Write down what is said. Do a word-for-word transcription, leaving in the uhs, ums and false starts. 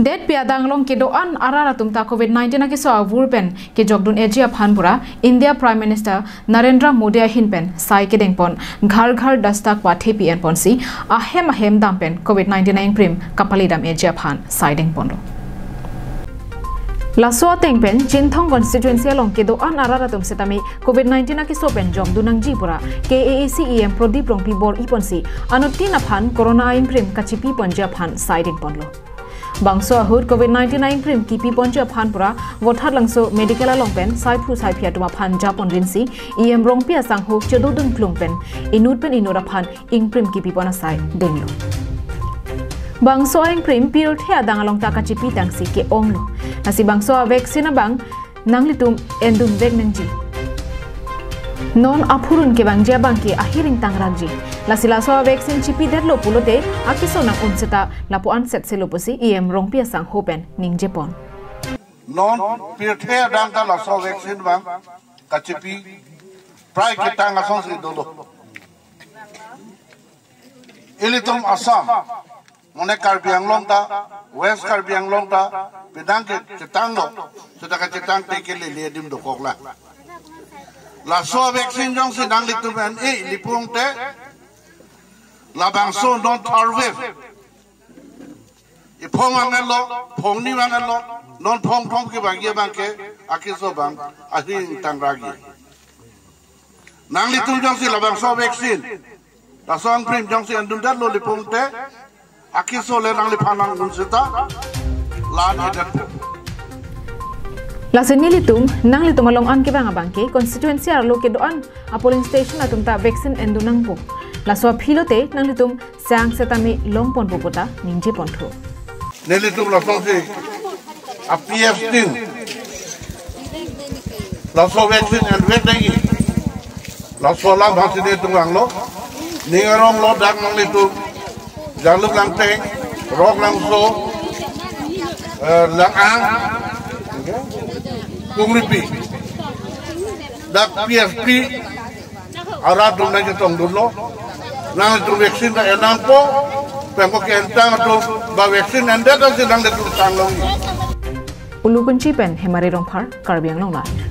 Detpi adang along kedo-an arat atum ta Covid nineteen akeso avur pen kejokdun eji aphan pura India Prime Minister Narendra Modi ahin pen sai kedengpon Ghar Ghar Dastak pathepi enponsi ahem ahem dam pen Covid nineteen a-ingprim kapalidam eji aphan sai dengponlo. Laso ateng pen Chinthong constituency along kedo-an arat atum setame Covid nineteen akeso pen jokdun nangji pura K A A C E M Prodip Rongpi bor-iponsi anuttin aphan corona a-ingprim kachipiponji aphan sai dengponlo. Bangso ahut Covid nineteen a-ingprim kipiponji aphan pura Vothatlangso medical along pen saiphu saiphi atum aphan japon rinsi E M Rongpi asangho chedodun plung pen inut pen inut aphan ingprim kipipon asai denglo. Bangso a-ingprim pirthe adang along ta kachipi tangsi ke-onglo. Lasi bangso a-vaccine abang nanglitum endun vek nangji. Non aphurun kevangji abang ke ahiring tangrakji. Lasi laso a-vaccine chipidetlo pulote akeso nang-un seta lapu-an setsi lo pusi E M Rongpi asangho pen ningjepon. Non pirthe adang ta laso vaccine abang kachipi prai ketang asonsi dolo. Ilitum Assam, mane Karbi Anglong ta, West Karbi Anglong ta, pidang ke chetanglo, seta kachetang te ke lele adim dokok la. Laso vaccine jongsi nanglitum en-e li pulote, labangso non third wave. Iphong angan lo, phongni angan lo, non phongthom kevangji abang ke, akeso abang, ahiring tangrakji. Nanglitum jongsi labangso vaccine, laso a-ingprim jongsi endundetlo li pulote, akeso le nangliphan nang-un seta, la-an edetpo. Lasi nelitum, nanglitum along an kevang abang ke, constituency arlo kedo-an a-polling station atum ta vaccine endun nangpo. Laso aphi lote, nanglitum sang setame longponpo puta ningjeponthu. Nelitum lasosi a-P F team laso vaccine envek nangji. Laso alam aphansi nelitum vanglo. Ning arong lo dak nanglitum Janglum Langteng, Roklangso, eh, Lang-ang, Kongripi. Dak P F P arat atum nangchetongdunlo. Nanglitum vaccine ta en nangpo, pen ko ke-entang atum ba vaccine endet ansi nanglitum tanglo. Ulukunchi pen Hemari Rongphar, Karbi Anglong Live.